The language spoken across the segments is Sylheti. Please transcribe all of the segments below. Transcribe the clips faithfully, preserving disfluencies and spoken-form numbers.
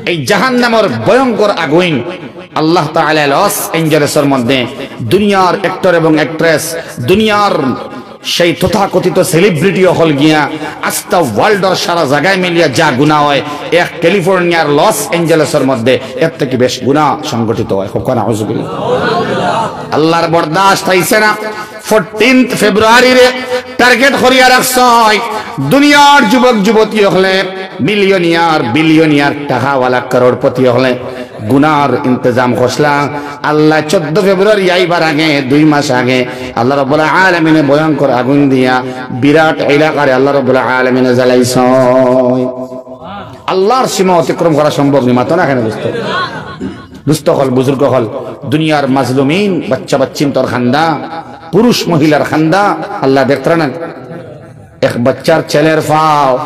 এই জাহান্নামর ভয়ঙ্কর আগুইন আল্লাহ তাআলা লস অ্যাঞ্জেলেসর মধ্যে দুনিয়ার actor এবং actress, দুনিয়ার সেই তথাকথিত celebrity অকল গিয়া আস্তা worldর সারা জাগায় মিলিয়া যা গুনা অয়, এক ক্যালিফোর্নিয়ার লস অ্যাঞ্জেলেসর মধ্যে এর থাকি বেশ গুনা সংগঠিত অয়। খুব কোন আউযুবিল্লাহ। আল্লাহর বরদাস্ত অইছে না। Fourteenth Februaryরে target করিয়া রাখছইন দুনিয়ার যুবক যুবতী অকলে, মিলিয়নিয়ার, বিলিয়নিয়ার, টাকাওয়ালা, করোড়পতি অকলে গুনার ইন্তেজাম করছলা। আল্লাহ চৌদ্দ ফেব্রুয়ারি আইবার আগে, দুই মাস আগে আল্লাহ রাব্বুল আলামিনে ভয়ঙ্কর আগুন দিয়া বিরাট এলাকারে আল্লাহ রাব্বুল আলামিনে জ্বালাইছইন। আল্লাহর সীমা অতিক্রম করা সম্ভব নি, মাতো না কেনে দোস্ত? দোস্ত অকল, বুজুর্গ অকল, দুনিয়ার মাজলুমিন, বাচ্চা বাচ্চিন্তর কান্দা, পুরুষ মহিলার কান্দা আল্লায় দেখরা না? এক বাচ্চার ছেলের পাও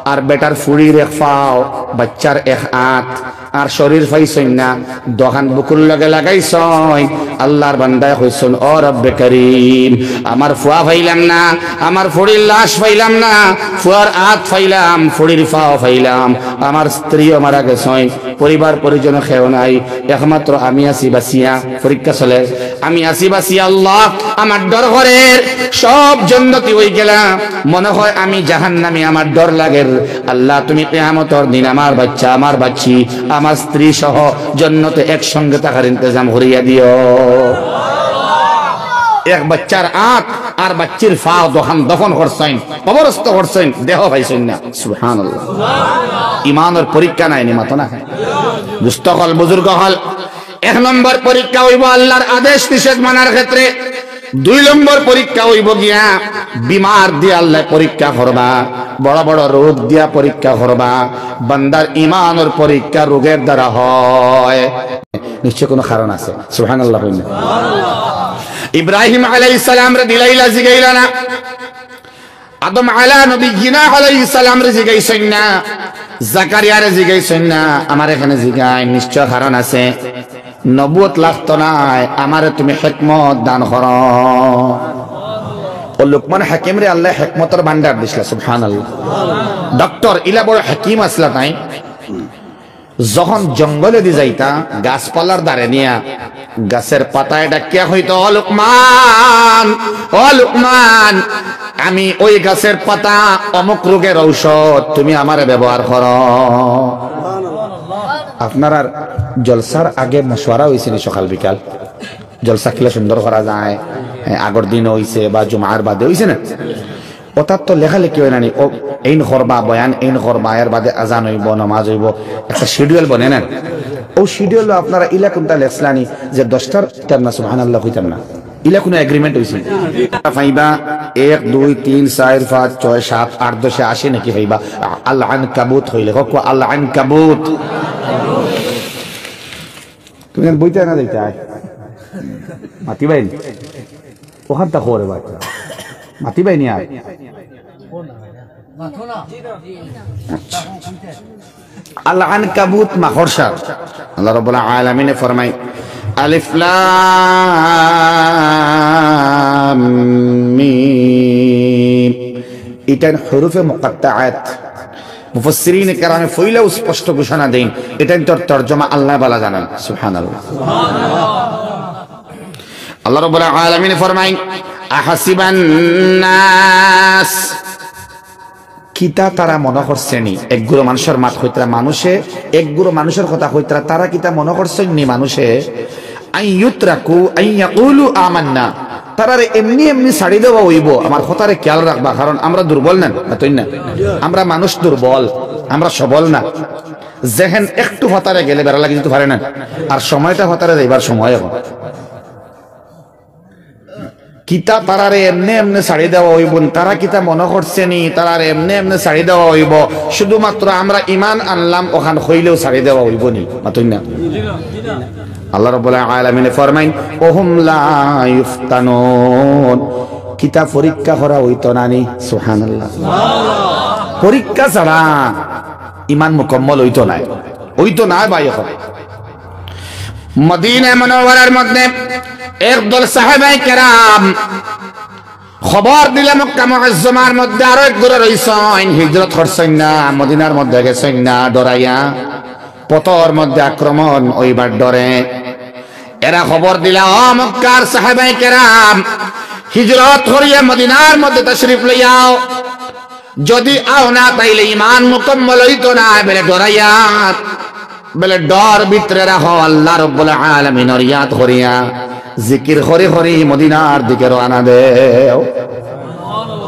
আর বেটার ফুড়ির এক পাও, বাচ্চার এক আত, আর শরীর পাইছইন না, দুখান বুকুর লগে লাগাইছইন। আল্লাহর বান্দায় কইছইন, "ও রব্বে করিম, আমার ফুয়া পাইলাম না, আমার ফুড়ির লাশ পাইলাম না, ফুয়ার আত পাইলাম, ফুড়ির পাও পাইলাম, আমার স্ত্রীও মারা গেছইন, পরিবার পরিজন কেউ নাই, একমাত্র আমি আছি বাঁচিয়া।" পরীক্ষা চলে। আমি আছি বাঁচিয়া, আল্লাহ, আমার ডর করের, সব জন্নতি অইগেলা, মনে অয় আমি জাহান্নামি, আমার ডর লাগের। আল্লাহ, তুমি কিয়ামতর দিন আমার বাচ্চা, আমার বাচ্চি, আমার স্ত্রী সহ জন্নতে একসঙ্গে থাকার ইন্তেজাম করিয়া দিও। এক বাচ্চার আত আর বাচ্চির পাও দুখান দফন করছইন, কবরস্থ করছইন, দেহ পাইছইন না। সুবহানাল্লাহ। ইমানর পরীক্ষা নায় নি, মাতো না? দোস্ত অকল, বুজুর্গ অকল, এক নম্বর পরীক্ষা অইবো আল্লাহর আদেশ নিষেধ মানার ক্ষেত্রে। দুই নম্বর পরীক্ষা অইবো গিয়া বিমার দিয়া আল্লায় পরীক্ষা করবা, বড় বড় রোগ দিয়া পরীক্ষা করবা। বান্দার ইমানর পরীক্ষা রোগের দ্বারা অয়। নিশ্চয় কোনো কারণ আছে। সুবহানাল্লাহ কইন না। ইব্রাহিম আলাইহিস সালামরে দিলাইলা, জিগাইলা না। আদম আলা নবীনা আলাইহিস সালামরে জিগাইছইন না, জাকারিয়ারে জিগাইছইন না, আমারে কেনে জিগাইন, নিশ্চয় কারণ আছে। নবুয়ত লাগতো নায়, আমারে তুমি হিকমত দান করো। অউ লুকমান হাকিমরে আল্লায় হিকমতর ভান্ডার দিছলা, সুবহানাল্লাহ। ডক্টর, ইলা বড় হাকিম আছলা তাইন। যখন জঙ্গলেদি যাইতা, গাছপালার দ্বারে নিয়া গাছের পাতায় ডাকিয়া কইতো, "ও লুকমান, ও লুকমান, আমি ওই গাছের পাতা, অমুক রোগের ঔষধ, তুমি আমারে ব্যবহার করো।" আপনারার জলসার আগে মশওয়ারা অইছে নি সকাল বিকাল? জলসা কিলা সুন্দর করা যায়, এ, আগর দিন অইছে বা জুমার বাদে অইছে না? অতাত তো লেখালেখি অয় না নি, অউ এইন করবা, বয়ান এইন করবা, এর বাদে আজান অইবো, নামাজ অইবো, একটা schedule বনে না? অউ schedule আপনারা ইলা কুনটা লেখছলা নি যে দশটার time না, সুবহানাল্লাহ কইতাম না, ইলা কুনু agreement অইছে? পাইবা এক, দুই, তিন, চাইর, পাঁচ, ছয়, সাত, আট, দশে, আশি নাকি পাইবা? আল আনকাবুত অইলে, কউক্কা আল আনকাবুত। তুমি আর বইতে না যাইতে আয়। মাতিবাইন। অখানতা করে বাচ্চা। মাতিবাইন আয়। আল আনকাবুত মাকড়সা। আল্লাহ রাব্বুল আলামিনে ফরমাইন, আলিফ লাম মিম। ইটাইন হুরুফে মুকাত্তাআত। মুফাসসিরিনে কেরামে পয়লাউ স্পষ্ট ঘোষণা দেইন, ইটাইনতর তর্জমা আল্লায় ভালা জানইন। সুবহানাল্লাহ। আল্লাহ রাব্বুল আলামিনে ফরমাইন, আহাসিবান নাস, কিতা তারা মনো করছে নি? একগুলো মানুষর মাত কইতরা মানুষে, একগুলো মানুষর কথা কইতরা, তারা কিতা মনো করছে নি মানুষে? আন ইউতরাকু আন ইয়াকুলু আমান্না। তারারে এমনি এমনি ছাড়ি দেওয়া অইবো? আমার কথারে খেয়াল রাখবা, কারণ আমরা দুর্বল না, মাতইন না? আমরা মানুষ দুর্বল, আমরা সবল না। যেহেন একটু ফাতারে গেলে বেড়া লাগি যাইতো পারে না, আর সময়টা ফাতারে যাইবার সময় অখন। কিতা তারারে এমনে এমনে ছাড়ি দেওয়া অইবো নি? তারা কিতা মনো করছে নি তারারে এমনে এমনে ছাড়ি দেওয়া অইবো? শুধুমাত্র আমরা ইমান আনলাম অখান কইলেউ ছাড়ি দেওয়া অইবো নি? মাতইন না? আল্লাহ রাব্বুল আলামিনে ফরমাইন, "ওহুম লা ইউফতানুন।" কিতা পরীক্ষা করা অইতো না নি? সুবহানাল্লাহ। পরীক্ষা ছাড়া ইমান মুকম্মল অইতো নায়, অইতো নায় ভাই। অখন মদিনা মুনাওয়ারার মধ্যে একদল সাহাবায়ে কেরাম খবর দিলা মক্কা মুআজ্জমার মধ্যে আরো এক গুরা রইছইন, হিজরত করছইন না, মদিনার মধ্যে গেছইন না, ডরাইয়া। পথর মধ্যে আক্রমণ অইবার ডরে। এরা খবর দিলা, "ও মক্কার সাহাবায়ে কেরাম, হিজরত করিয়া মদিনার মধ্যে তশরিফ লইয়াও। যদি আও না, তাইলে ইমান মুকম্মল অইতো না।" বেলে ডরাইয়া, বেলে ডর ভিতরে রাখো, আল্লাহ রব্বুল আলামিনর ইয়াদ করিয়া, জিকির করি করি মদিনার দিকে রওয়ানা দেও,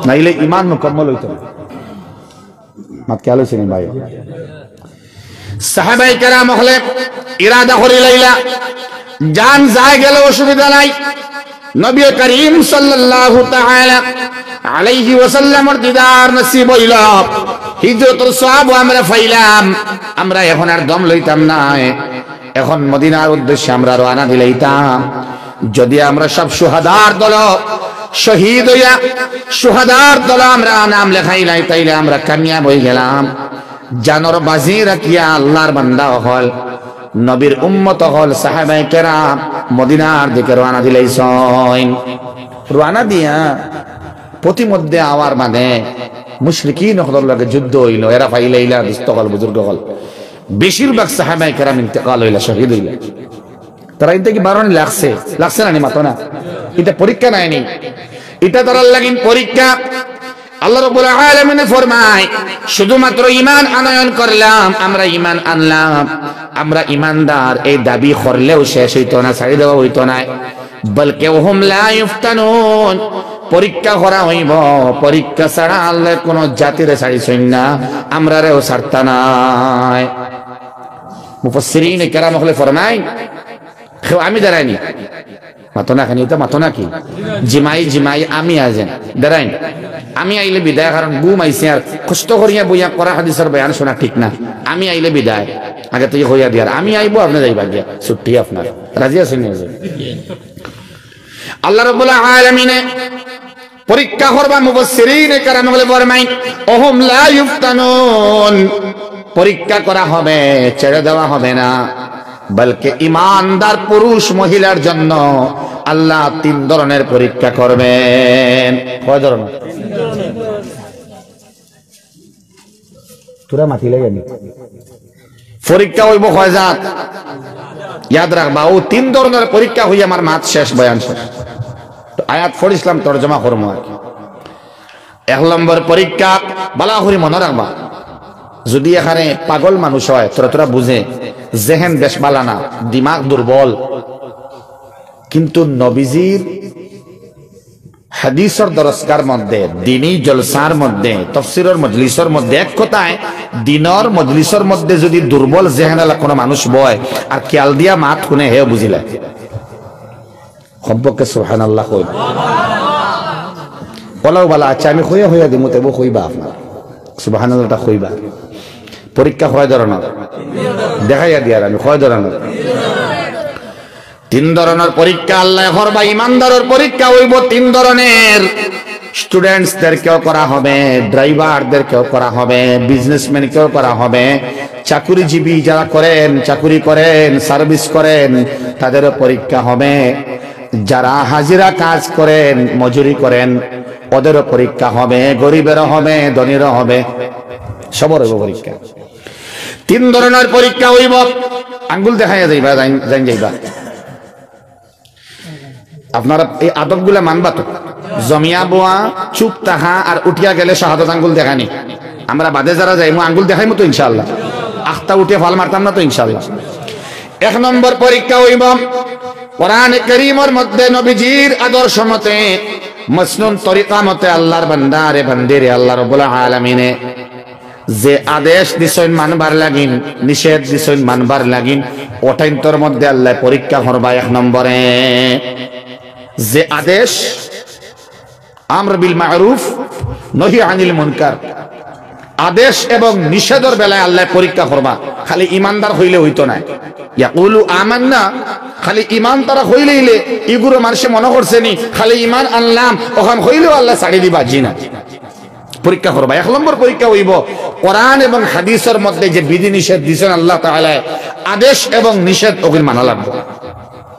নাইলে ইমান মুকম্মল অইতো না। মাত খেয়াল অইছে নি ভাই? সাহাবায়ে কেরাম অকলে ইরাদা করি লাইলা, জান যায় গেলে অসুবিধা নাই, নবী করিম সাল্লাল্লাহু তাআলা আলাইহি ওয়াসাল্লামর দিদার নসিব অইল, হিজরতর সওয়াব আমরা পাইলাম, আমরা এখন আর দম লইতাম নায়, এখন মদিনার উদ্দেশ্যে আমরা রওয়ানা দিলাইতাম। যদি আমরা সব শুহাদার দল শহীদ অইয়া শুহাদার দল আমরা নাম লেখাইলাই, তাইলে আমরা কামিয়াব অইগেলাম। জানর বাজি রাখিয়া আল্লাহর বান্দা অকল, নবীর উম্মত অকল, সাহাবায়ে কেরাম মদিনার দিকে রওয়ানা দিলাইছইন। রওয়ানা দিয়া পথিমধ্যে আওয়ার বাদে মুশরিকিন অকলর লগে যুদ্ধ অইল, এরা পাইলাইলা, দুস্ত অকল, বুজুর্গ অকল, বেশিরভাগ সাহাবায়ে কেরাম ইন্তেকাল অইলা, শহীদ অইলা। তারা ইন থাকি বারনি লাগছে, লাগছে না নি, মাতো না? ইটা পরীক্ষা নায় নি? ইটা তারার লাগিন পরীক্ষা। আল্লাহ রাব্বুল আলামিনে ফরমায়, শুধুমাত্র ইমান আনয়ন করলাম, আমরা ইমান আনলাম, আমরা ইমানদার, এই দাবি করলেও শেষ অইতো না, ছাড়ি দেওয়া অইতো নায়। বলকে ওহুম লা ইফতানুন, পরীক্ষা করা অইবো, পরীক্ষা ছাড়া আল্লায় কুনু জাতিরে ছাড়িছইন না, আমরারেও ছাড়তা নায়। মুফাসসিরিনে কেরাম অকলে ফরমাইন, কেউ আমি দাঁড়াইনি। মাতো না কেনে, ইতা মাতো না কি? জিমাই, জিমাই, আমি আইজেন। দাঁড়াইন। আমি আইলে বিদায়, কারণ ঘুম আইছে আর কষ্ট করিয়া বইয়া কোরআন হাদিসর বয়ান শোনা ঠিক না। আমি আইলে বিদায়। আগে থাকি কইয়া দিয়ার। আমি আইবো, আপনে যাইবা গিয়া। ছুটি আপনার। রাজি আছইন নি? আল্লাহ রাব্বুল আলামিনে পরীক্ষা করবা, মুফাসসিরিনে কেরাম অকলে ফরমাইন, ওহুম লা ইফতানুন, পরীক্ষা করা হবে, ছেড়ে দেওয়া হবে না, বলকে ইমানদার পুরুষ মহিলার জন্য আল্লাহ তিন ধরনের পরীক্ষা করবেন। কয় ধরনের? তোরা মাতিলে জানি। পরীক্ষা অইবো কয় জাত? ইয়াদ রাখবা, অউ তিন ধরনের পরীক্ষা অইয়া আমার মাত শেষ, বয়ান শেষ। তো আয়াত পড়ছিলাম, তর্জমা করমু আর কি। এক নম্বর পরীক্ষা, বালা করি মনো রাখবা, যদি এখানে পাগল মানুষ অয়, তোরা তোরা বুঝে, জেহেন বেশ বালা না, দিমাগ দুর্বল, কিন্তু নবীজির হাদিসর দরসগার মধ্যে, দিনী জলসার মধ্যে, তফসিরর মজলিসর মধ্যে, এক কথায় দিনর মজলিসর মধ্যে যদি দুর্বল জেহেনআলা কোনো মানুষ বয় আর খেয়াল দিয়া মাত হুনে, হেও বুঝিলা। কমপক্ষে সুবহানাল্লাহ কইবা। অলাউ বালা, আচ্ছা, আমি কইয়া কইয়া দিমু, তেবু কইবা আপনারা। সুবহানাল্লাহটা কইবা। পরীক্ষা কয় ধরনের? দেখাইয়া দিয়ার আমি কয় ধরনের। তিন ধরনের পরীক্ষা আল্লায় করবা, ইমানদারর পরীক্ষা অইবো তিন ধরনের। স্টুডেন্টসদেরকেও করা হবে, ড্রাইভারদেরকেও করা হবে, বিজনেসম্যানকেও করা হবে, চাকুরিজীবী যারা করেন, চাকুরি করেন, সার্ভিস করেন, তাদেরও পরীক্ষা হবে। যারা হাজিরা কাজ করেন, মজুরি করেন, ওদেরও পরীক্ষা হবে, গরিবেরও হবে, ধনীরও হবে, সবর অইবো পরীক্ষা। তিন ধরনের পরীক্ষা অইবো। আঙ্গুল দেখাইয়া যাইবা, যাইন, যাইন যাইবা। আপনারা এই আদবগুলা মানবা তো? জমিয়া বওয়া, চুপ থাকা আর উঠিয়া গেলে শাহাদত আঙ্গুল দেখানি। আমরা বাদে যারা যাইমু আঙ্গুল দেখাইমু তো ইনশাআল্লাহ। আখতা উঠিয়া ফাল মারতাম না তো ইনশাআল্লাহ। এক নম্বর পরীক্ষা অইবো, কোরআনে করিমর মধ্যে নবীজির আদর্শ মতে, মসনুন তরিকা মতে আল্লাহর বান্দারে বান্দিরে আল্লাহ রাব্বুল আলামিনে যে আদেশ দিছইন মানবার লাগিন, নিষেধ দিছইন মানবার লাগিন, অটাইন্তর মধ্যে আল্লায় পরীক্ষা করবা। এক নম্বরে যে আদেশ, আমর বিল মারুফ, নহি আনিল মুনকার, আদেশ এবং নিষেধর বেলায় আল্লায় পরীক্ষা করবা। খালি ইমানদার অইলে অইতো নায়। ইয়াকুলু আমান্না, খালি ইমান তারা কইলে অইলে, ইগুরে মানষে মনো করছে নি, খালি ইমান আনলাম, অখান কইলেও আল্লায় ছাড়ি দিবা, জি না। পরীক্ষা করবা। এক নম্বর পরীক্ষা অইবো, কোরআন এবং হাদিসর মধ্যে যে বিধি নিষেধ দিছইন আল্লাহ তাআলায়, আদেশ এবং নিষেধ অগুইন মানা লাগবো।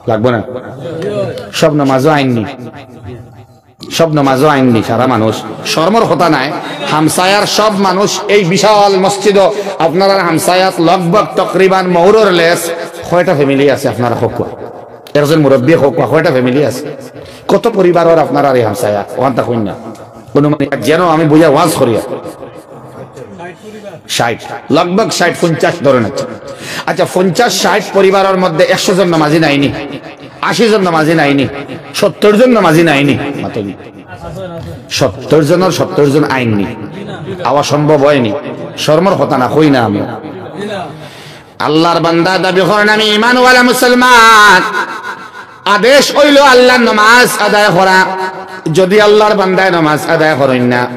লাগবো না? সব নমাজও আইন নি। সব নমাজও আইননি, সারা মানুষ। শরমর কথা নায়, হামসায়ার সব মানুষ এই বিশাল মসজিদও, আপনারার হামসায়াত লগভগ তকরিবান মৌরর লেস কয়টা ফ্যামিলি আছে আপনারা কউক্কা? একজন মুরব্বী কউক্কা, কয়টা ফ্যামিলি আছে? কত পরিবারর আপনারার এই হামসায়া? অখানতা কইন না। অনুমানিক যেন আমি বুঝা ওয়াজ করিয়া। ষাইট, লগভগ ষাইট, পঞ্চাশ ধরেন। আচ্ছা, আচ্ছা, পঞ্চাশ ষাইট পরিবারর মধ্যে একশো জন নমাজি নাইনি, আশি জন নমাজি নাইনি, সত্তর জন নমাজি নাইনি, মাতইন না। সত্তর জনর সত্তর জন আইননি, আওয়া সম্ভব অয়নি। শরমর কথা না, কই না আমি। আল্লার বান্দা দাবি করইন আমি ইমানওয়ালা মুসলমান। আদেশ অইলো আল্লার নমাজ আদায় করা। যুদি আল্লার বান্দায় নমাজ আদায় করইন না,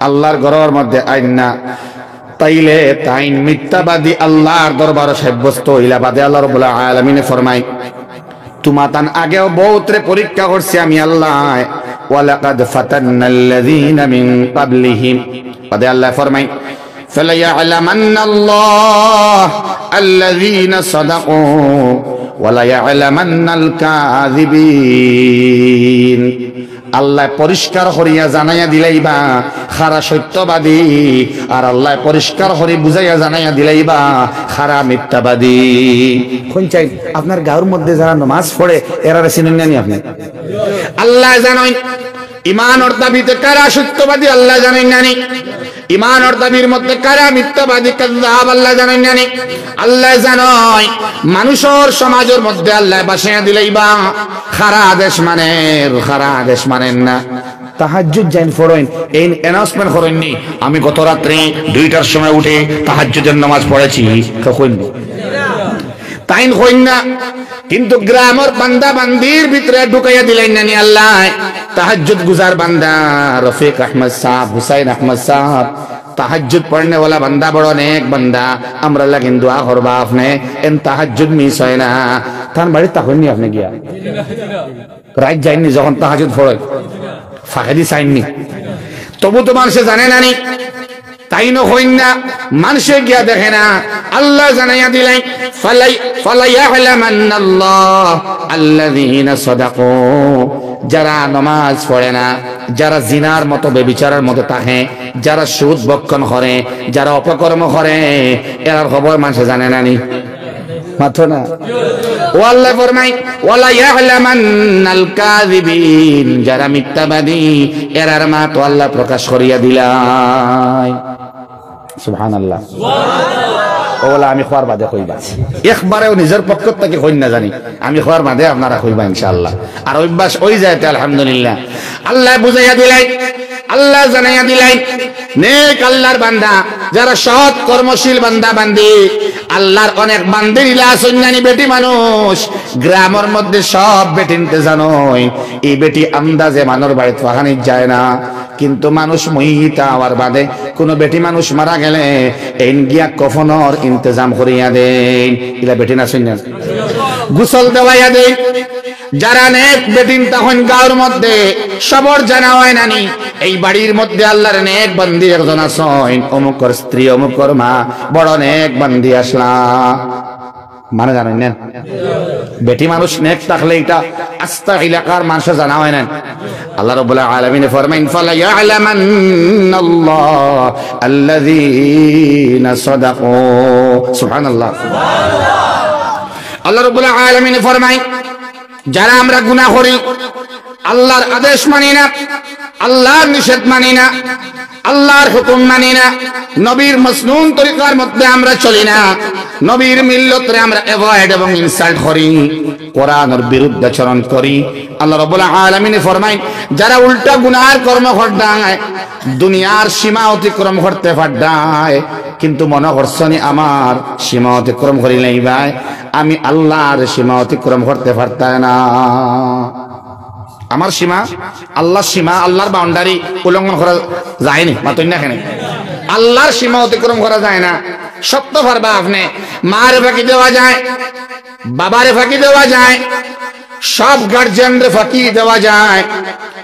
আল্লার ঘরর মধ্যে আইন না, তাইলে তাইন মিথ্যাবাদী আল্লার দরবারো সাব্যস্ত অইলা। বাদে আল্লা রাব্বুল আলামিনে ফরমাইন, তুমাতান আগেও বউতরে পরীক্ষা করছি আমি আল্লায়। ওয়ালাকাদ ফাতান্নাল্লাযীনা মিন ক্বাবলিহিম। বাদে আল্লায় ফরমাইন, فليعلمن الله الذين صدقوا وليعلمن الكاذبين। আল্লায় পরিষ্কার করিয়া জানাইয়া দিলাইবা খারা সত্যবাদী, আর আল্লায় পরিষ্কার করি বুঝাইয়া জানাইয়া দিলাইবা খারা মিথ্যাবাদী। কইন চাইন, আপনার গাউর মধ্যে যারা নমাজ পড়ে, এরারে চিনইন না নি আপনে? আল্লায় জানইন। ইমানর দাবিতে কারা সত্যবাদী আল্লায় জানইন না নি? ইমানর দাবির মধ্যে কারা মিথ্যাবাদী কাযযাব আল্লায় জানইন না নি? আল্লায় জানইন। মানুষর সমাজর মধ্যে আল্লায় বাসাইয়া দিলাইবা খারা আদেশ মানের, খারা আদেশ মানের না। তাহাজ্জুদ যাইন পড়ইন, এইন announcement করইন নি, আমি গত রাত্রে দুইটার সময় উঠে তাহাজ্জুদের নামাজ পড়েছি, কেউ কইন নি? তাইন কইন না, কিন্তু গ্রামর বান্দা বান্দির ভিতরে ঢুকাইয়া দিলাইন না নি আল্লায়। তাহাজ্জুদ গুজার বান্দা, রফিক আহমদ সাব, হুসাইন আহমদ সাব, তাহাজ্জুদ পড়নেওয়ালা বান্দা, বড় নেক বান্দা, আমরার লাগিন দোয়া করবা আপনে, এইন তাহাজ্জুদ miss অয় না। তান বাড়িত থাকইন নি আপনে গিয়া? রাইত যাইন নি যখন তাহাজ্জুদ পড়ইন, ফাঁকেদি চাইন নি? তবু তো মানষে জানে না নি। তাইনও কইন না, মানষে গিয়া দেখে না, আল্লায় জানাইয়া দিলাইন, ফালাই-, ফালায়ালামান্নাল্লাহু আল্লাযীনা সাদাকু, যারা নমাজ পড়ে না, যারা জিনার মতো ব্যভিচারর মধ্যে থাকে, যারা সুদ ভক্ষণ করে, যারা অপকর্ম করে, এরার খবর মানষে জানে না নি? মাতো না। ও আল্লায় ফরমাইন, ওয়ালায়ালামান্নাল কাযিবিন, যারা মিথ্যাবাদী, এরার মাত আল্লায় প্রকাশ করিয়া দিলাইন। সুবহানাল্লাহ। অউ বলা আমি কওয়ার বাদে কইবা। একবারেও নিজর পক্ষ থাকি কইন না জানি। আমি কওয়ার বাদে আপনারা কইবা ইনশাআল্লাহ। আর অভ্যাস অইযায় তে আলহামদুলিল্লাহ। আল্লায় বুঝাইয়া দিলাইন, আল্লায় জানাইয়া দিলাইন। নেক আল্লার বান্দা, যারা সৎ কর্মশীল বান্দা বান্দি, আল্লার অনেক বান্দির ইলা আছইন নানি বেটি মানুষ, গ্রামর মধ্যে সব বেটিন্তে জানইন, ই বেটি আন্দাজে মানুর বাড়িত ফাখানিত যায় না। কিন্তু মানুষ মইতা অওয়ার বাদে, কুনু বেটি মানুষ মারা গেলে, এইন গিয়া কফনর ইন্তেজাম করিয়া দেইন। ইলা বেটিন আছইন না? গোসল দেওয়াইয়া দেইন। যারা নেক বেটিন তখন গাঁওর মধ্যে সবর জানা অয় নানি, এই বাড়ির মধ্যে আল্লার নেক বান্দি একজন আছইন, অমুকর স্ত্রী, অমুকর মা, বড় নেক বান্দি আছলা। মানে জানইন না? বেটি মানুষ নেক থাকলে ইটা আস্তা এলাকার মানষে জানা অয় না। আল্লাহ রাব্বুল আলামিনে ফরমাইন, "ফালায়ালামান্নাল্লাহু আল্লাযীনা সাদাকু।" সুবহানাল্লাহ। আল্লাহ রাব্বুল আলামিনে ফরমাইন, যারা আমরা গুনাহ করি, আল্লার আদেশ মানি না, আল্লার নিষেধ মানি না, আল্লার হুকুম মানি না, নবীর মসনুন তরিকার মধ্যে আমরা চলি না, নবীর মিল্লতরে আমরা avoid এবং insult করি, কোরআনর বিরুদ্ধাচরণ করি। আল্লাহ রাব্বুল আলামিনে ফরমাইন, যারা উল্টা গুনার কর্ম করদায়, দুনিয়ার সীমা অতিক্রম করতে পারদায়, কিন্তু মনো করছনি আমার সীমা অতিক্রম করিলাইবায়, আমি আল্লার সীমা অতিক্রম করতে পারতায় না। আমার সীমা, আল্লার সীমা, আল্লার boundary উল্লঙ্ঘন করা যায়নি, মাতইন না কেনে? আল্লার সীমা অতিক্রম করা যায় না। সত্য পারবা আপনে, মারে ফাকি দেওয়া যায়, বাবারে ফাকি দেওয়া যায়, সব গার্জিয়ানরে ফাকি দেওয়া যায়।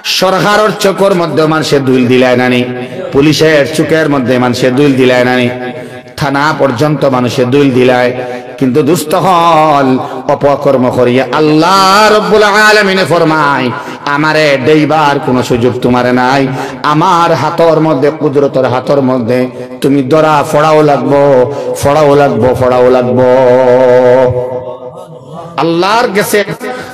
সরকারর চোখর মধ্যে মানষে ধুইল দিলায় নানি, পুলিশের চোখর মধ্যে মানষে ধুইল দিলায় নানি, থানা পর্যন্ত মানষে ধুইল দিলায়। কিন্তু দুস্ত অকল, অপকর্ম করিয়া আল্লাহ রাব্বুল আলামিনে ফরমাইন, আমারে ডেইবার কুনু সুযোগ তুমারে নাই। আমার হাতর মধ্যে, কুদরতর হাতর মধ্যে তুমি ধরা ফড়াও লাগবো, ফড়াও লাগবো, ফড়াও লাগবো। আল্লার গেছে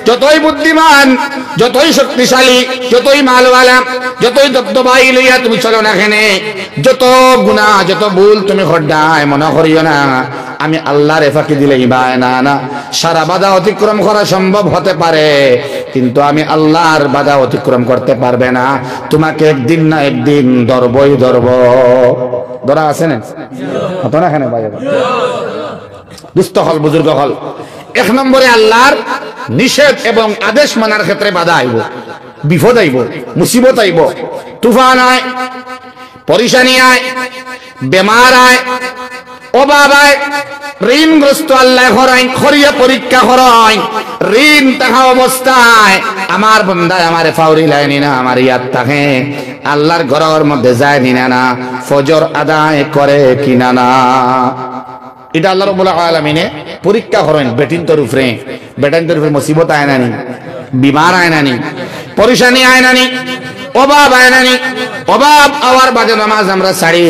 যতই বুদ্ধিমান, যতই শক্তিশালী, যতই মালওয়ালা, যতই দবদবাই লইয়া তুমি চলো না কেনে, যত গুনা, যত ভুল তুমি কররায়, মনো করিও না আমি আল্লারে ফাকি দিলে ইবায় না, না। সারা বাধা অতিক্রম করা সম্ভব হতে পারে, কিন্তু আমি আল্লার বাধা অতিক্রম করতে পারবে না। তুমাকে একদিন না একদিন ধরবই ধরব। ধরা আছে না? হতো না কেনে ভাই? দোস্ত অকল, বুজুর্গ অকল, এক নম্বরে আল্লার নিষেধ এবং আদেশ মানার ক্ষেত্রে বাধা আইবো, বিপদ আইবো, মুসিবত আইবো, তুফান আয়, পরিশানি আয়, বেমার আয়, অভাব আয়, ঋণগ্রস্ত আল্লায় করাইন, করিয়া পরীক্ষা করাইন। ঋণ থাকা অবস্থায় আমার বন্দায় আমারে ফাউরিলায় নি না, আমার ইয়াদ থাকে, আল্লার ঘরর মধ্যে যায় নি না, না, ফজর আদায় করে কি না, না। ইটা আল্লাহ রাব্বুল আলামিনে পরীক্ষা করেন বেটিন্তর উপরে। বেটাইন্তর উপরে মুসিবত আয় না নি, বিমার আয় না নি, পরিশানি আয় না নি, অভাব আয় না নি। অভাব আওয়ার বাদে নমাজ আমরা ছাড়ি,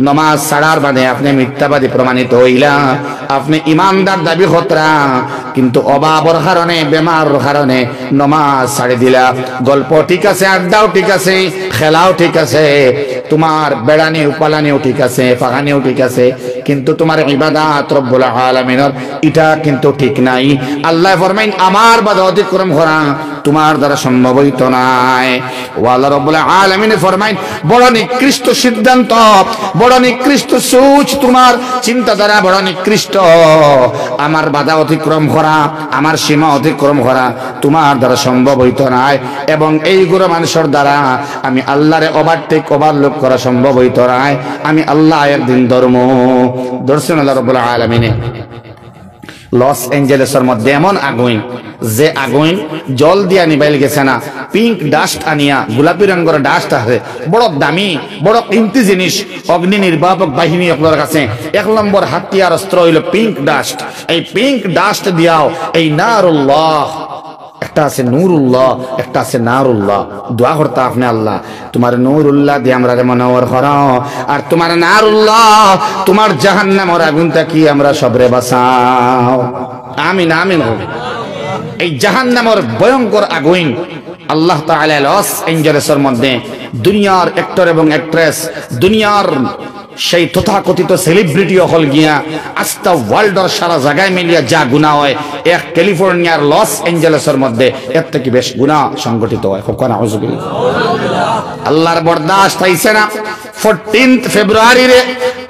নমাজ ছাড়ার বাদে আপনে মিথ্যাবাদী প্রমাণিত অইলা, আপনে ইমানদার দাবি করতরা, কিন্তু অভাবর কারণে, বেমারর কারণে নমাজ ছাড়ি দিলা। গল্প ঠিক আছে, আড্ডাও ঠিক আছে, খেলাও ঠিক আছে, তুমার বেড়ানিও পালানিও ঠিক আছে, ফাগানিও ঠিক আছে, কিন্তু তুমার ইবাদত রব্বুল আলামিনর ইটা কিন্তু ঠিক নাই। আল্লায় ফরমাইন, আমার বাধা অতিক্রম করা তুমার দ্বারা সম্ভব অইতো নায়। ও আল্লাহ রব্বুল আলামিনে ফরমাইন, বড় নিকৃষ্ট সিদ্ধান্ত, বড় নিকৃষ্ট সোচ, তুমার চিন্তাধারা বড় নিকৃষ্ট। আমার বাধা অতিক্রম করা, আমার সীমা অতিক্রম করা তুমার দ্বারা সম্ভব অইতো নায়, এবং এইগুলা মানষর দ্বারা আমি আল্লারে overtake, overlook করা সম্ভব অইতো নায়। আমি আল্লায় একদিন ধরমু। ধরছইন আল্লাহ রব্বুল আলামিনে। লস এঞ্জেলেসর মধ্যে এমন আগুইন, যে আগুইন জল দিয়া নিবাইল গেছে না, pink dust আনিয়া, গোলাপি রঙর dust আছে, বড় দামি, বড় কিমতি জিনিস, অগ্নি নির্বাপক বাহিনী অকলর কাছে এক নম্বর হাতিয়ার অস্ত্র অইলো pink dust। এই pink dust দিয়াও এই নারুল্লাহ, একটা আছে নূরুল্লাহ, একটা আছে নারুল্লাহ। দোয়া করতা আপনে, আল্লাহ, তুমার নূরুল্লাহ দি আমরারে মনোহর করো, আর তুমার নারুল্লাহ, তুমার জাহান্নামর আগুন থাকি আমরা সবরে বাঁচাও। আমিন, আমিন। এই জাহান্নামর ভয়ঙ্কর আগুন আল্লাহ তাআলা লস এঞ্জেলেসর মধ্যে দুনিয়ার actor এবং actress, দুনিয়ার সেই তথাকথিত celebrity অকল গিয়া আস্তা worldর সারা জাগায় মিলিয়া যা গুনা অয়, এক ক্যালিফোর্নিয়ার লস এঞ্জেলেসর মধ্যে এর থাকি বেশ গুনা সংগঠিত অয়। কউক্কা নাউজুবিল্লাহ। আল্লার বরদাস্ত অইছে না। Fourteenth Februaryরে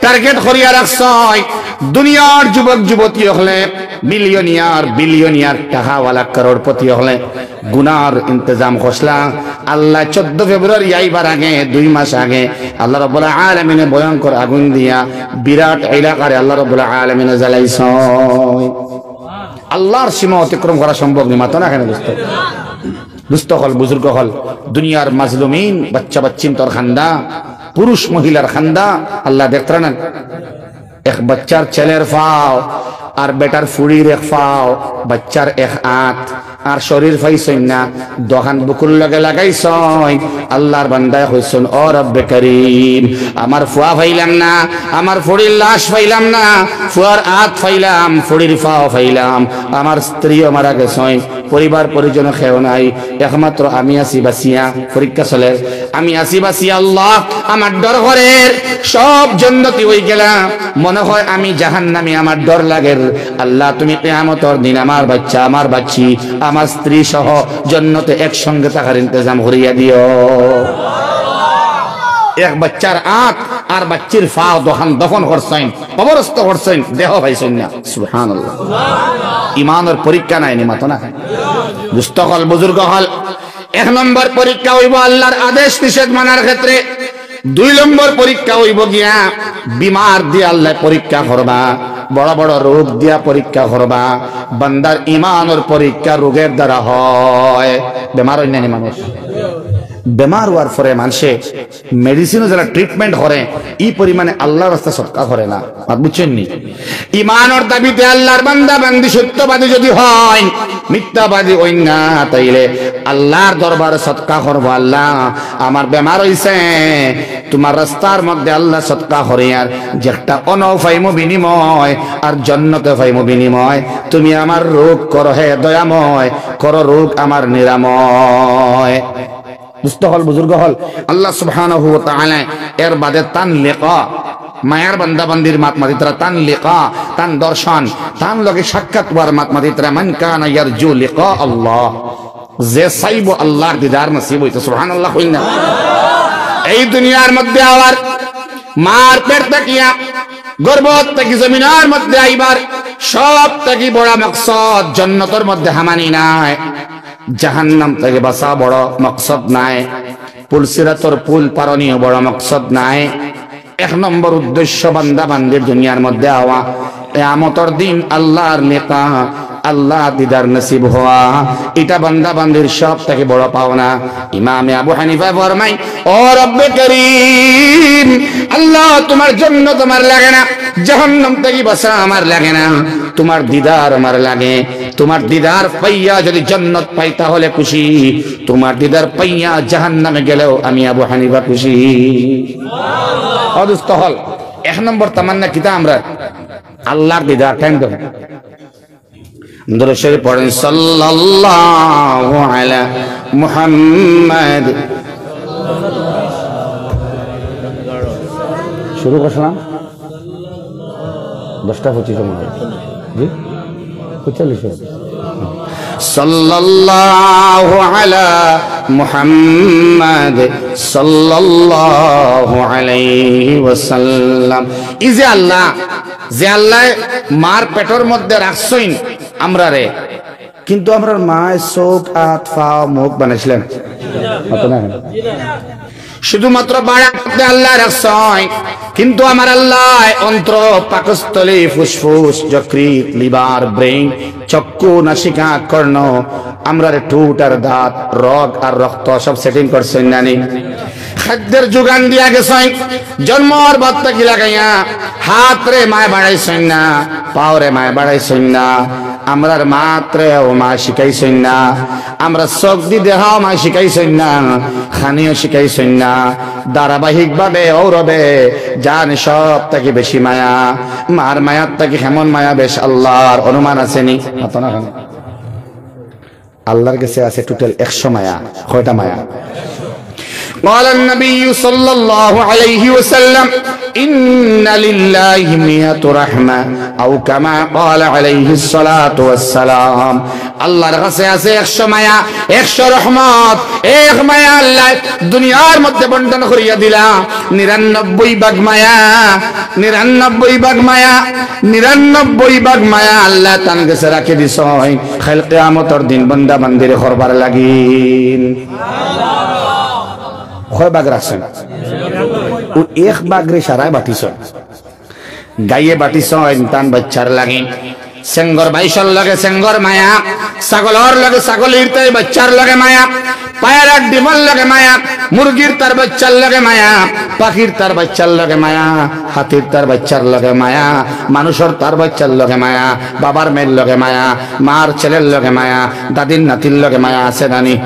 target করিয়া রাখছইন দুনিয়ার যুবক যুবতী অকলে, millionaire, billionaire, টাকাওয়ালা, করোড়পতি অকলে গুনার ইন্তেজাম করছলা। আল্লায় চৌদ্দ ফেব্রুয়ারি আইবার আগে, দুই মাস আগে, আল্লাহ রাব্বুল আলামিনে ভয়ঙ্কর আগুন দিয়া বিরাট এলাকারে আল্লাহ রাব্বুল আলামিনে জ্বালাইছইন। আল্লার সীমা অতিক্রম করা সম্ভব নি, মাতো না কেনে দোস্ত? দোস্ত অকল, বুজুর্গ অকল, দুনিয়ার মাজলুমিন, বাচ্চা বাচ্চিন্তর কান্দা, পুরুষ মহিলার কান্দা, আল্লায় দেখতরা না? এক বাচ্চার ছেলের পাও, আর বেটার ফুড়ির এক পাও, বাচ্চার এক আত, আর শরীর পাইছইন না, দুখান বুকুর লগে লাগাইছইন। আল্লার বান্দায় কইছইন, "ও রব্বে করিম, আমার ফুয়া পাইলাম না, আমার ফুড়ির লাশ পাইলাম না, ফুয়ার আত পাইলাম, ফুড়ির পাও পাইলাম, আমার স্ত্রীও মারা গেছইন, পরিবার পরিজন কেউ নাই, একমাত্র আমি আছি বাঁচিয়া।" পরীক্ষা চলের, "আমি আছি বাঁচিয়া আল্লাহ, আমার ডর করের, সব জন্নতি অইগেলা, মনো অয় আমি জাহান্নামি, আমার ডর লাগের। আল্লাহ, তুমি কিয়ামতর দিন আমার বাচ্চা, আমার বাচ্চি, আমার স্ত্রী সহ জন্নতে একসঙ্গে থাকার ইন্তেজাম করিয়া দিও।" এক বাচ্চার আত আর বাচ্চির পাও দুখান দফন করছইন, কবরস্থ করছইন, দেহ পাইছইন না। সুবহানাল্লাহ। ইমানর পরীক্ষা নায় নি, মাতো না কেনে? দোস্ত অকল, বুজুর্গ অকল, এক নম্বর পরীক্ষা অইবো আল্লার আদেশ নিষেধ মানার ক্ষেত্রে। দুই নম্বর পরীক্ষা অইবো গিয়া বিমার দিয়া আল্লায় পরীক্ষা করবা, বড় বড় রোগ দিয়া পরীক্ষা করবা। বান্দার ইমানর পরীক্ষা রোগের দ্বারা অয়। বেমার অইন না নি মানুষ? বেমার অওয়ার পরে মানষে মেডিসিনও যারা ট্রিটমেন্ট করে, ই পরিমাণে আল্লার রাস্তায় সদকা করে না। মাত বুঝছইন নি? ইমানর দাবিতে আল্লার বান্দা বান্দি সত্যবাদী যদি অইন, মিথ্যাবাদী অইন না, তাইলে আল্লার দরবারে সদকা করবো, "আল্লা, আমার বেমার অইছে, তুমার রাস্তার মধ্যে আল্লা সদকা করিয়ার, যেটা অনো পাইমু বিনিময়, আর জন্নতে পাইমু বিনিময়। তুমি আমার রোগ করো হে দয়াময়, করো রোগ আমার নিরাময়।" দুস্ত অকল, বুজুর্গ অকল, আল্লা সুবহানাহু ওয়া তাআলা এর বাদে তান লিকা, মায়ার বান্দা বান্দির মাত মাতিতরা, তান লিকা, তান দর্শন, তান লগে সাক্ষাৎ অওয়ার মাত মাতিতরা, "মান কানা ইয়ারজু লিকা আল্লাহ।" যে চাইবো আল্লার দিদার নসিব অইতো, সুবহানাল্লাহ কইন না? এই দুনিয়ার মধ্যে আবার মার পেট থাকিয়া, গর্ভ থাকি জমিনর মধ্যে আইবার সব থাকি বড় মকসদ জন্নতর মধ্যে হামানি নায়, জাহান্নাম থাকি বাঁচা বড় মকসদ নায়, পুলসিরাতর পুল পারনিও বড় মকসদ নায়। এক নম্বর উদ্দেশ্য বান্দা বান্দির দুনিয়ার মধ্যে আওয়া, কিয়ামতর দিন আল্লার লিকা, আল্লার দিদার নসিব অওয়া, ইটা বান্দা বান্দির সব থাকি বড় পাওনা। ইমামে আবু হানিফা ফরমাইন, "ও রব্বে করিম, আল্লা, তুমার জন্নত আমার লাগে না, জাহান্নাম থাকি বাঁচা আমার লাগে না, তুমার দিদার আমার লাগে। তুমার দিদার পাইয়া যদি জন্নত পাই তাহলে খুশি, তুমার দিদার পাইয়া জাহান্নামে গেলেও আমি আবু হানিফা খুশি।" ও দুস্ত অকল, এক নম্বর তামান্না কিতা আমরার? আল্লার দিদার। টাইম দেও। দুরূদ শরীফ পড়েন, সাল্লাল্লাহু আলা মুহাম্মাদ। শুরু করছিলাম দশটা পঁচিশে মনে হয়। জি? পঁয়তাল্লিশে। সাল্লাল্লাহু আলা মুহাম্মাদ সাল্লাল্লাহু আলাইহি ওয়াসাল্লাম। ই যে আল্লা, যে আল্লায় মার পেটর মধ্যে রাখছইন আমরারে, কিন্তু আমরার মায় চউখ, আত, পাও, মুখ বানাইছলা? মাতো না কেনে? শুধুমাত্র বাড়াতে আল্লায় রাখছইন, কিন্তু আমার আল্লায় অন্ত্র, পাকস্থলী, ফুসফুস, যকৃৎ, লিভার, ব্রেইন, চক্ষু, নাসিকা, কর্ণ, আমরার ঠুট আর দাঁত, রগ আর রক্ত সব সেটিং করছইন না নি? খাদ্যর যোগান দিয়া গেছইন, জন্মর বাদ থাকি লাগাইয়া। হাতরে মায় বাড়াইছইন না, পাওরে মায় বাড়াইছইন না, আমরার মাতরেও মায় শিখাইছইন না, আমরার চউখদি দেখাও মায় শিখাইছইন না, খানিও শিখাইছইন না। ধারাবাহিকভাবে অউরবে জান সব থাকি বেশি মায়া। মার মায়ার থাকি কেমন মায়া বেশ আল্লার অনুমান আছে নি? মাতো না কেনে? আল্লার গেছে আছে টোটাল একশো মায়া। কয়টা মায়া? قال النبي صلى الله عليه وسلم، إن لله مئة رحمة، أو كما قال عليه الصلاة والسلام। আল্লার কাছে আছে একশো মায়া, একশো রহমত। এক মায়া আল্লায় দুনিয়ার মধ্যে বন্টন করিয়া দিলা, নিরানব্বই ভাগ মায়া, নিরানব্বই ভাগ মায়া, নিরানব্বই ভাগ মায়া আল্লায় তান গেছে রাখি দিছইন কাইল কিয়ামতর দিন বান্দা বান্দিরে করবার লাগি। কয় ভাগ রাখছইন? অউ এক ভাগরে সারায় বাটিছইন। গাইয়ে বাটিছইন তান বাইচ্চার লাগি। চেঙ্গর বাইশর লগে চেঙ্গর মায়া, ছাগলর লগে ছাগলির তাই বাইচ্চার লগে মায়া, পায়রার ডিমর লগে মায়া, মুরগির তার বাইচ্চার লগে মায়া, পাখির তার বাইচ্চার লগে মায়া, হাতির তার বাইচ্চার লগে মায়া, মানুষর তার বাইচ্চার লগে মায়া, বাবার মেয়ের লগে মায়া, মার ছেলের লগে মায়া, দাদির নাতির লগে মায়া আছে না নি?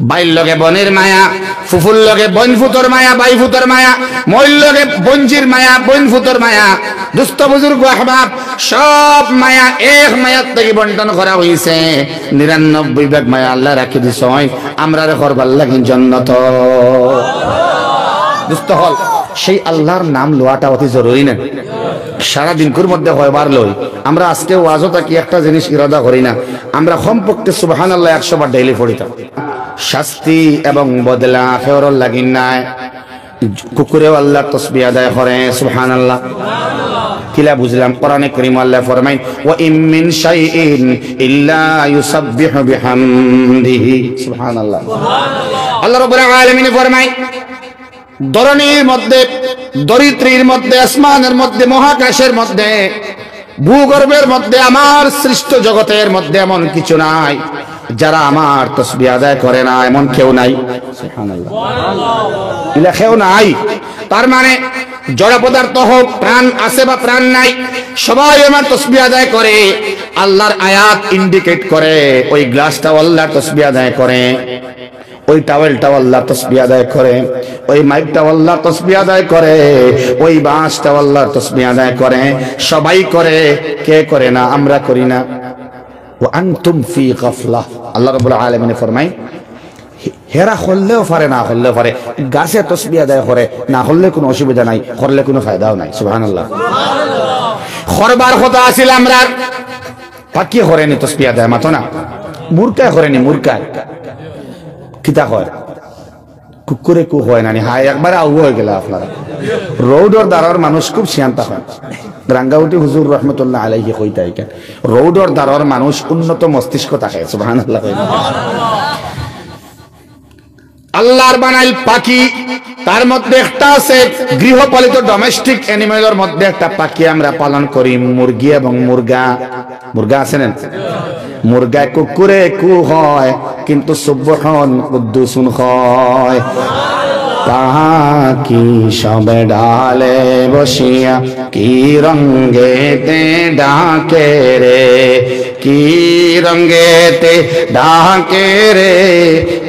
ভাইর লগে বইনর মায়া, ফুফুর লগে বইন ফুতর মায়া, ভাই ফুতর মায়া, মইর লগে বইনজির মায়া, বইন ফুতর মায়া, দুস্ত বুজুর্গ আহবাব, সব মায়া এক মায়ার থাকি বন্টন করা অইছে। নিরানব্বই ভাগ মায়া আল্লায় রাখি দিছইন আমরারে করবার লাগি জন্নত। দুস্ত অকল, সেই আল্লার নাম লওয়াটা অতি জরুরি না? সারা দিনকুর মধ্যে কয়বার লই? আমরা আজকে ওয়াজও থাকি একটা জিনিস ইরাদা করি না, আমরা কমপক্ষে সুবহানাল্লাহ একশো বার ডেইলি পড়িতাম। শাস্তি এবং বদলা কেউরর লাগি নায়। কুকুরেও আল্লার তসবিহ আদায় করে, সুবহানাল্লাহ। কিলা বুঝলাম? কোরআনে করিম আল্লায় ফরমাইন, "ওয়া ইম মিন শাইইন ইল্লা ইউসাব্বিহু বিহামদিহি।" সুবহানাল্লাহ। আল্লাহ রাব্বুল আলামিন ফরমাইন, ধরণীর মধ্যে, ধরিত্রীর মধ্যে, আসমানের মধ্যে, মহাকাশের মধ্যে, ভূগর্ভের মধ্যে, আমার সৃষ্ট জগতের মধ্যে এমন কিছু নাই যারা আমার তসবিহ আদায় করে না, এমন কেউ নাই। সুবহানাল্লাহ। ইলা কেউ নাই। তার মানে জড় পদার্থ হোক, প্রাণ আছে বা প্রাণ নাই, সবাই আমার তসবিহ আদায় করে। আল্লাহর আয়াত ইন্ডিকেট করে, ওই গ্লাসটাও আল্লাহর তসবিহ আদায় করে, ওই টাওয়েলটাও আল্লাহর তসবিহ আদায় করে, ওই মাইকটাও আল্লাহর তসবিহ আদায় করে, ওই বাঁশটাও আল্লাহর তসবিহ আদায় করে। সবাই করে, কে করে না? আমরা করি না। ওয়া আনতুম ফি গাফলাহ। আল্লাহ রাব্বুল আলামিনে ফরমাইন, হে-, হেরা করলেও পারে, না করলেও পারে। গাছে তসবিহ আদায় করে, না করলে কুনু অসুবিধা নাই, করলে কুনু ফায়দাও নাই। সুবহানাল্লাহ। করবার কথা আছিল আমরার, পাখিয়ে করেনি তসবিহ আদায়, মাতো না। মুরগায় করেনি, মুরগায়। কিতা কয়? কুকুরে কু কয় না নি? হায়, একবারে আউ অইগেলা আপনারা। রোডর দারর মানুষ খুব শিয়ান থাকইন। রাঙ্গাউটি হুজুর রহমতুল্লাহ আলাইহি কইতা ইখান। রোডর দারর মানুষ উন্নত মস্তিষ্ক থাকে, সুবহানাল্লাহ কইন। আল্লাহর বানাইল পাখি, তার মধ্যে একটা আছে গৃহপালিত, ডোমেস্টিক অ্যানিমেলর মধ্যে একটা পাখি আমরা পালন করি, মুরগি এবং মুরগা। মুরগা আছে না? মুরগায় কুকুরে কু কয়, কিন্তু সুবহুন কুদ্দুসুন কয়। পাখি সব ডালে বসিয়া কি রঙেতে ডাকে রে, কি রঙেতে ডাকে রে,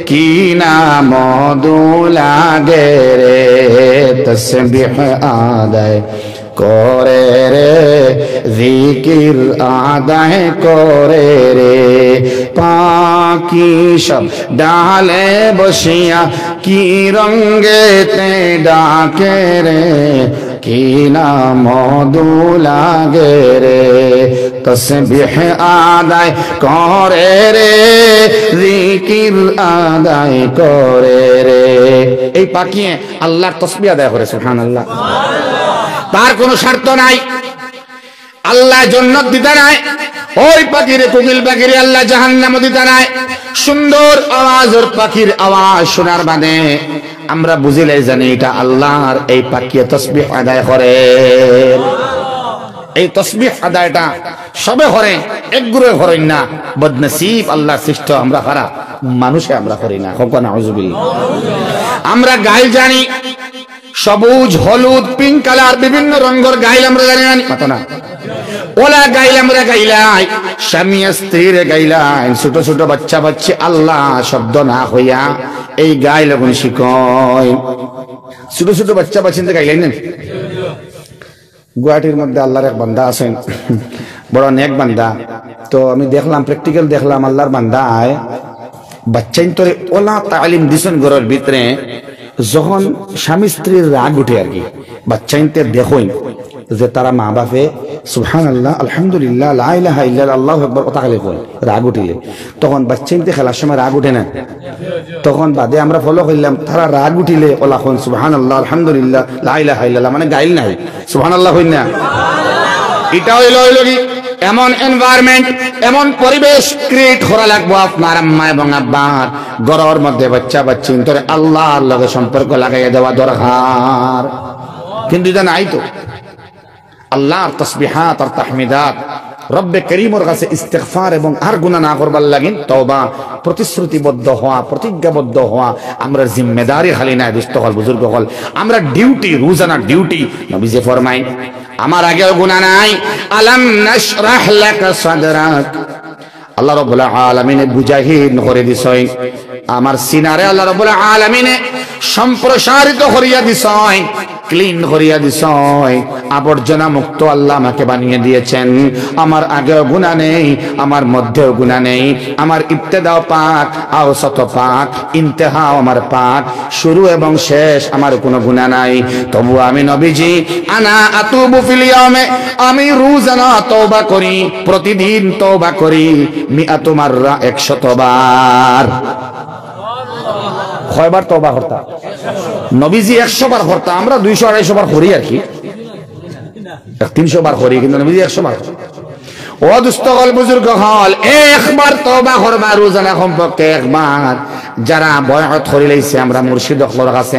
কি না মধু লাগে রে। তসবিহ আদায় করে রে, জিকির আদায় করে রে। পাখি সব ডালে বসিয়া কি রঙেতে ডাকে রে, কি না মধু লাগে রে। তসবিহ আদায় করে রে, জিকির আদায় করে রে। এই পাখিয়ে আল্লাহর তসবিহ আদায় করে, সুবহানাল্লাহ। তার কোনো স্বার্থ নাই, আল্লাহ জন্নত দিতা নায়, ওই পাখিরে, কুকিল পাখিরে আল্লাহ জাহান্নামও দিতা নায়। সুন্দর আওয়াজর পাখির আওয়াজ শোনার বাদে আমরা বুঝিলাই জানি এটা আল্লাহর, এই পাখিয়ে তসবিহ আদায় করে। এই তসবিহ আদায়টা সবে করে, একগুরে করইন না। বদনসিব আল্লাহর সৃষ্ট আমরা, খারাপ মানুষে আমরা করি না। কউক্কা নাউজুবিল্লাহ। আমরা গাইল জানি, সবুজ, হলুদ, পিঙ্ক কালার, বিভিন্ন রঙর গাইল আমরা জানি না নি? মাতো না। ওলা গাইল আমরা গাইলাই, স্বামী স্ত্রীরে গাইলাই, ছোট ছোট বাচ্চা বাচ্চি আল্লাহ শব্দ না কইয়া এই গাইল অগুন শিখইন। ছোট ছোট বাচ্চা বাচ্চিন্তে গাইলাই না। গুয়াহাটির মধ্যে আল্লাহর এক বান্দা আছইন, বড় নেক বান্দা। তো আমি দেখলাম, প্র্যাকটিক্যাল দেখলাম, আল্লাহর বান্দায় বাচ্চাইন্তরে ওলা তালিম দিছইন ঘরর ভিতরে, যখন স্বামী স্ত্রীর রাগ উঠে আর কি, বাচ্চাইন্তে দেখইন যে তারা মা বাপে সুবহানাল্লাহ, আলহামদুলিল্লাহ, লা ইলাহা ইল্লাল্লাহ, আল্লাহু আকবার, ওতা খালি কইন, রাগ উঠিলে। তখন বাচ্চাইন্তে খেলার সময় রাগ উঠে না? তখন বাদে আমরা ফলো করলাম, তারা রাগ উঠিলে ওলা কইন সুবহানাল্লাহ, আলহামদুলিল্লাহ, লা ইলাহা ইল্লাল্লাহ, মানে গাইল নাই। সুবহানাল্লাহ কইন না? এটা অইলো, অইলো কি, এমন এনভায়রনমেন্ট, এমন পরিবেশ ক্রিয়েট করা লাগবো আপনার আম্মা এবং আব্বার ঘরর মধ্যে বাচ্চা বাচ্চিন্তরে আল্লাহর লগে সম্পর্ক লাগাইয়া দেওয়া দরকার। কিন্তু এটা নাই তো। আল্লাহর তসবিহাত আর তাহমিদাত, রব্বে করিমর কাছে ইস্তেগফার এবং আর গুনাহ না করবার লাগিন তওবা, প্রতিশ্রুতিবদ্ধ হওয়া, প্রতিজ্ঞাবদ্ধ হওয়া, আমরার জিম্মেদারি খালি নায়, দোস্ত অকল, বুজুর্গ অকল, আমরার ডিউটি, রোজানা ডিউটি। নবীজি ফরমাইন, আমার আগেও গুনাহ নাই। আলাম নাশরাহ লাকা সাদরাক। আল্লাহ রাব্বুল আলামিনে বুঝাহীন করি দিছইন। আমার সিনারে আল্লাহ রাব্বুল আলামিনে সম্প্রসারিত করিয়া দিছইন, ক্লিন করিয়া দিছইন। আবর্জনা মুক্ত আল্লাহ আমাকে বানিয়ে দিয়েছেন। আমার আগেও গুনাহ নেই, আমার মধ্যেও গুনাহ নেই। আমার ইবতেদাও পাক, আওসাতও পাক, ইন্তেহাও আমার পাক, শুরু এবং শেষ আমার কোনো গুনাহ নাই। তবু আমি নবীজি, আনা আতুবু ফিল ইয়ামে, আমি রোজানা তওবা করি, প্রতিদিন তওবা করি, মিআতু মাররা, একশত বার। কয়বার তওবা করতা? নবীজি একশো বার করতা, আমরা দুইশো আড়াইশো বার করি আর কি, এক তিনশো বার করি, কিন্তু নবীজি একশো বার। ও দোস্ত অকল, বুজুর্গ অকল, একবার তওবা করবা, রোজানা কমপক্ষে একবার। যারা বয়আত করিলাইছে আমরা মুর্শিদ অকলর কাছে,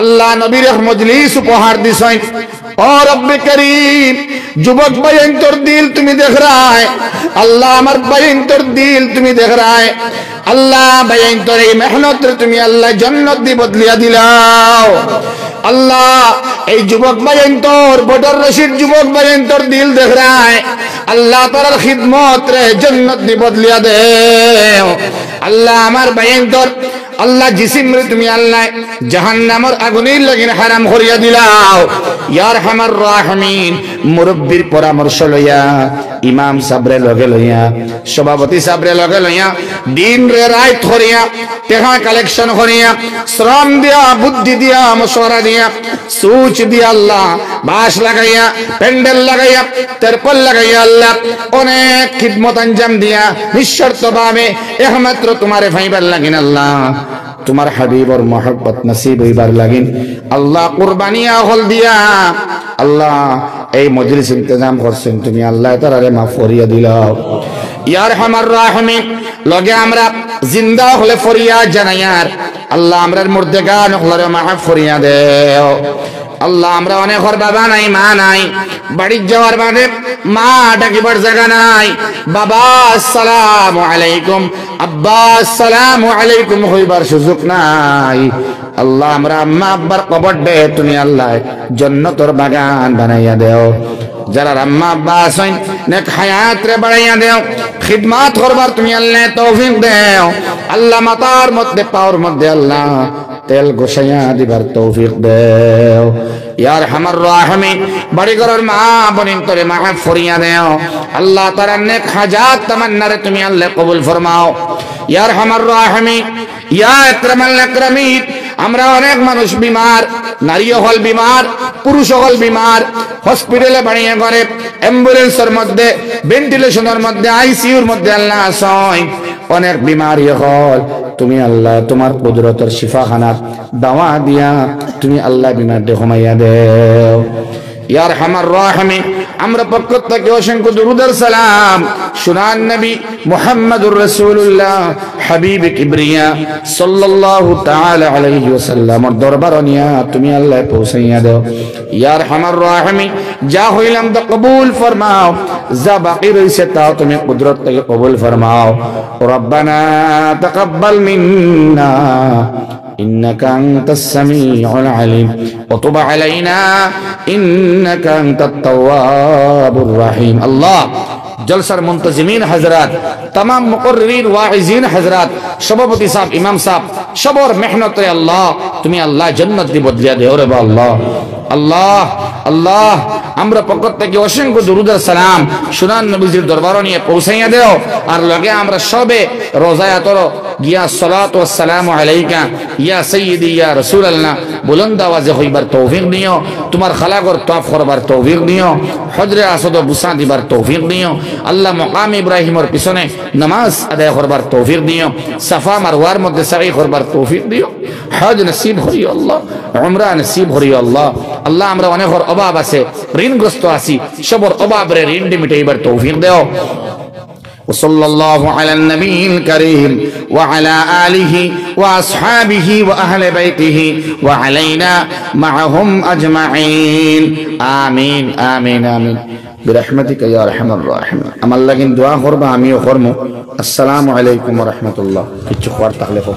আল্লাহ নবীর এক মজলিস উপহার দিছইন। ও রব্বে করিম, যুবক ভাইয়াইন্তর দিল তুমি দেখরায়। আল্লাহ, আমার ভাইয়াইন্তর দিল তুমি দেখরায়। আল্লাহ, ভাইয়াইন্তর এই মেহনতরে তুমি আল্লাহ জন্নত দি বদলিয়া দিলাও। আল্লাহ, এই যুবক ভাইয়াইন্তর, বটর রশির যুবক ভাইয়াইন্তর দিল দেখরায়। আল্লাহ, তারার খিদমতরে জন্নত দি বদলিয়া দেও। আল্লাহ, আমার ভাইয়াইন্তর আল্লাহ, জিসিমরে তুমি আল্লাহ জাহান্নামর আগুনর লাগিন হারাম করিয়া দিলাও। ইয়া আরহামার রাহিমিন, মুরব্বির পরামর্শ লইয়া, ইমাম সাবরে লগে লইয়া, সভাপতি সাবরে লগে লইয়া, দিনরে রাইত করিয়া, টেকা কালেকশন করিয়া, শ্রম দিয়া, বুদ্ধি দিয়া, মশওয়ারা দিয়া, সুচ দিয়া আল্লাহ, বাঁশ লাগাইয়া, প্যান্ডেল লাগাইয়া, তেরপল লাগাইয়া আল্লাহ, অনেক খিদমত আঞ্জাম দিয়া, নিঃশর্তভাবে একমাত্র তুমারে পাইবার লাগিন আল্লাহ, তুমার হাবিবর মহব্বত নসিব অইবার লাগিন আল্লাহ, কুরবানি অকল দিয়া আল্লাহ, এই মজলিস ইন্তেজাম করছইন তুমি আল্লাহ, তারারে মাফ করিয়া দিলাও। ইয়া আরহামার রাহিমিন, লগে আমরা জিন্দা অকলে ফরিয়াদ জানাইয়ার আল্লাহ, আমরার মুর্দেগান অকলরে মাফ করিয়া দেও। আল্লাহ, আমরা অনেকর বাবা নাই, মা নাই, বাড়িত যাওয়ার বাদে মা ডাকিবার জাগা নাই, বাবা আসসালামু আলাইকুম, আব্বা আসসালামু আলাইকুম কইবার সুযোগ নাই। আল্লাহ, আমরা আম্মা আব্বার কবররে তুমি আল্লাহ জন্নতর বাগান বানাইয়া দেও। যারার আম্মা আব্বা আছইন, নেক হায়াতরে বাড়াইয়া দেও, খিদমত করবার তুমি আল্লাহ তৌফিক দেও। আল্লাহ, মাথার মধ্যে, পাওর মধ্যে আল্লাহ তেল ঘষাইয়া দিবার তৌফিক দেও। ইয়া আরহামার রাহিমিন, বাড়ি ঘরর মা বইনতরে মাফ করিয়া দেও। আল্লাহ, তারার নেক হাজাত তামান্নারে তুমি আল্লাহ কবুল ফরমাও। ইয়া আরহামার রাহিমিন, ইয়া আকরামাল আকরামিন, আমরা অনেক মানুষ বিমার, নারী অকল বিমার, পুরুষ অকল বিমার, হসপিটালে বাড়িয়ে ঘরে, অ্যাম্বুলেন্সর মধ্যে, ভেন্টিলেশনর মধ্যে, আইসিইউর মধ্যে আল্লাহ আছইন। অনেক বিমারি অকল, তুমি আল্লাহ তুমার কুদরতর শিফাখানার দাওয়া দিয়া তুমি আল্লাহ বিমাররে কমাইয়া দেও। ইয়া আরহামার রাহিমিন, আমরা পক্ষ থাকি অসংখ্য দুরুদ আর সালাম সোনার নবী মুহাম্মাদুর রাসূলুল্লাহ হাবিব কিবরিয়া সাল্লাল্লাহু তাআলা আলাইহি ওয়াসাল্লামর দরবার নিয়া তুমি আল্লাহ পৌঁছাইয়া দেও। ইয়া আরহামার রাহিমিন, যা কইলাম তা কবুল ফরমাও, যা বাকি রইছে তাও তুমি কুদরত থাকি কবুল ফরমাও। রব্বানা তাকাব্বাল মিন্না ইন্নাকা আনতাস সামিউল আলিম ওয়া তুব আলাইনা ইন্নাকা আনতাত তাওয়াবুর রাহিম। আল্লাহ, জলসার মুনতাজিমিন হযরত, তামাম মুকররিন, ওয়াইজিন হযরত, সভাপতি সাব, ইমাম সাব, সবর মেহনতরে আল্লাহ, তুমি আল্লাহ জন্নত দি বদলিয়া দেও রে বা আল্লাহ। আল্লাহ, আল্লাহ, আমরা পক্ষ থাকি অসংখ্য দুরুদ আর সালাম সোনার নবীজির দরবার নিয়া পৌঁছাইয়া দেও। আর লগে আমরা সবে রওজায়ে আতহারো গিয়া সালাতু ওয়াস সালামু আলাইকা ইয়া সাইয়্যিদি ইয়া রাসূলুল্লাহ বুলন্দ আওয়াজে কইবার তৌফিক দিও, তুমার খালাঘর তওয়াফ করবার তৌফিক দিও, হজরে আসওয়াদো বুসা দিবার তৌফিক দিও। আল্লাহ, মাকাম ইব্রাহিমর পিছনে নামাজ আদায় করবার তৌফিক দিও, সাফা মারওয়ার মধ্যে সাই করবার তৌফিক দিও। হজ নসিব করিও আল্লাহ, উমরা নসিব করিও আল্লাহ। আল্লাহ, আমরা অনেকর অভাব আছে, ঋণগ্রস্ত আছি, সবর অভাবরে ঋণ দি মিটাইবার তৌফিক দেও। وصلى الله على النبي الكريم وعلى آله وأصحابه وأهل بيته وعلينا معهم أجمعين. آمين، آمين، آمين. برحمتك يا أرحم الراحمين. আমার লাগিন দোয়া করবা, আমিও করমু। আসসালামু আলাইকুম ওয়া রাহমাতুল্লাহ। কিচ্ছু কওয়ার থাকলে কও।